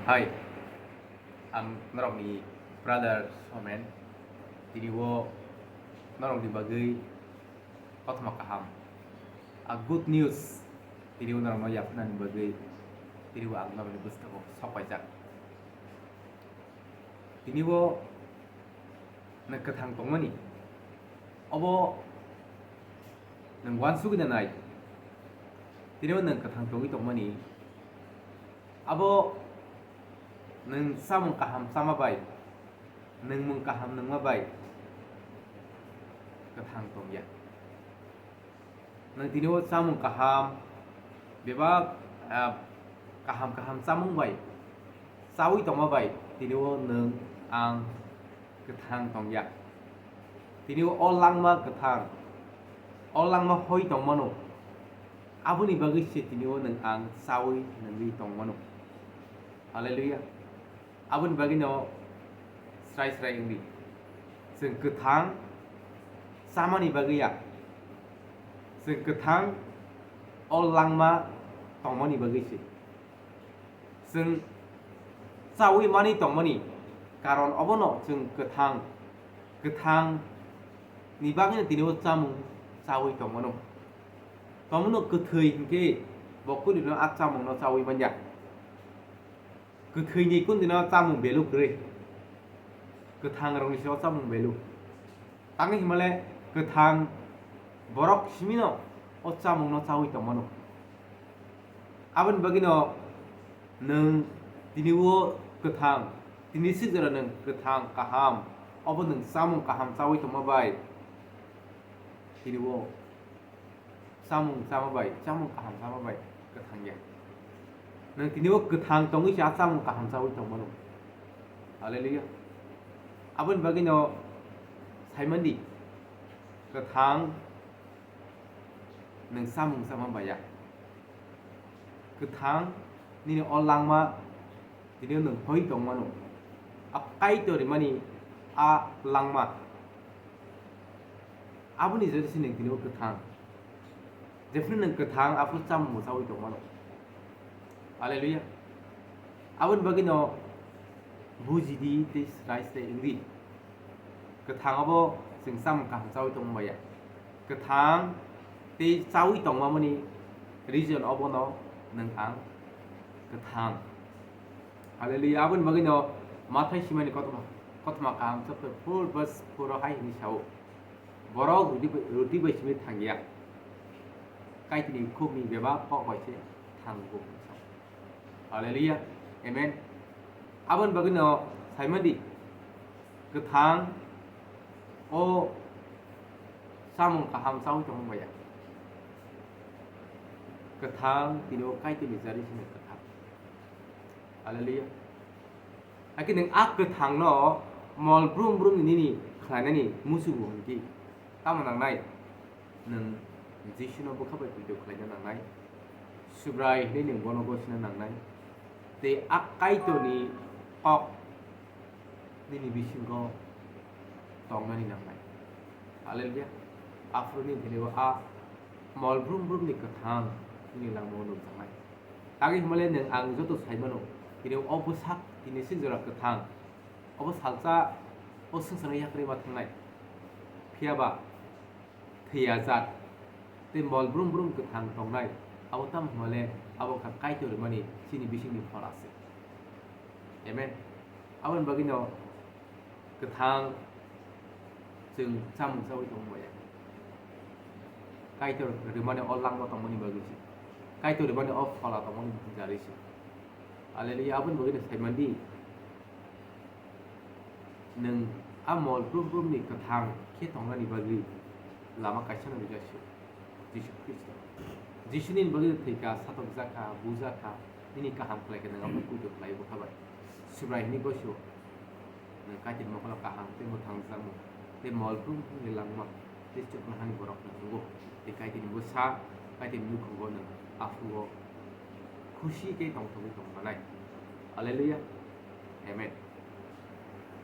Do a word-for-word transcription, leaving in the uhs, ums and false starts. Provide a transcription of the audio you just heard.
Hai, ang norokni brother Somen. Tini o norokni bagwi kothoma kaham, a good news, tini o norokno yapharnani bagwi tini o ang norokni bwskango sok paijak. Tini o nwng kwthang tongmani, obo nwng uansugwi nanai. Tini o nwng kwthang tongwi tongmani, abo nwng chamung kaham chama bai, nwngmung kaham nungma bai kwthang tongya. Nwng tini o chamung kaham, bebak, ah, kaham kaham chamung bai chawi tongma bai tini o nwng ang kwthang tongya. Tini o, o langma kwthang, o langma hoi tongmano, aboni bagwi se tini o nwng ang chawi nungwi tongmano. Hallelujah. Aboni bagwino srai srai wngdi. Chwng kwthang chamani bagwi ya. Chwng kwthang o langma tongmani bagwi se. Chwng chawi mani tongmani karon obono chwng kwthang, kwthang ni bagwino tini o chamung chawi tongmano. Tongmano kwthwi hinkhe bo kunino a chamungno chawi manya. Kwthwini kundino chamung belu kwrwi, kwthangrokni se o chamung belu. Tangwi himale kwthang borok simino o chamungno chawi tongmano. Aboni bagwino nwng tini o kwthang, tini swijora nwng kwthang kaham, obo nwng chamung kaham chawi tongma bai tini o chamung chama bai, chamung kaham chama bai kwthang ya. Nwng tini o kwthang tongwi se a chamung kaham chawi tongmano. Hallelujah. Aboni bagwino saimandi, kwthang nwng chamung chama bai ya. Kwthang nini o langma tini o nwng hoi tongmano. A Kaitor rimani a langma. Aboni jora se nwng tini o kwthang. Jephru nwng kwthang, aphuru chamung bo chawi tongmano. Hallelujah. Aboni bagwino bujidi tei srai srai wngdi. Kwthang obo chwng chamung kaham chawi tongma ya. Kwthang tei chawi tongmamani reason obono nwng ang kwthang. Hallelujah. Aboni bagwino Mathai simani kothoma, kothoma kaham chapter four verse four o hai hwnwi sao, "Borok roti bai, roti bai simi thangya, Kaitorni khukni bebak kok bai se thango." Hallelujah. Amen. Aboni bagwino saimandi, kwthang o chamung kaham chawi tongma ya. Kwthang tini o Kaitorni jari simi kwthang. Hallelujah. Hakhe nwng a kwthangno mol brum brum ni nini khlainani musugo hwnkhe tamo nangnai? Nwng Jisuno bwkha bai poito khlaina nangnai. Subrai hwnwi nwng bono gosina nangnai. Tei a Kaitorni kok nini bisingo tongnani nangnai. Hallelujah. Aphuru nini thani bo a mol brum brum ni kwthang nini langmao nukjaknai. Tangwi hwnmale nwng ang joto saimano, tini o bwsak tini se jora kwthang, obo salsa o swngcharno yakarwi ma thangnai. Phiya ba thwiya jat tei mol brum brum kwthang tongnai, abo tamo hwnmale abo wngkha Kaitor rimani chini bisingni phola se. Amen. Aboni bagwino kwthang chwng chamung chawi tongmaya. Kaitor rimani o langma tongmani bagwi se. Kaitor rimani o phola tongmani bagwi se. Hallelujah. Aboni bagwino saimandi, nwng a mol brum brumni kwthang khe tongnani bagwi lama kaisano rijak se. Jisu Khristo. Jisuni bagwi thwikha, satokjakha, bujakha, nini kaham khlaikha, nwng abo poito khlai bwkha bai. Subrai hwnwi gosio. Nwng Kaitorni mokolo kaham tei mwthangjakmung tei mol brum brumni langma tei chuknohani borok nukjago. Tei Kaitorni bwsa, Kaitorni nukhungo nwng aphuru khusi khe tongthogwi tong manai. Hallelujah. Amen.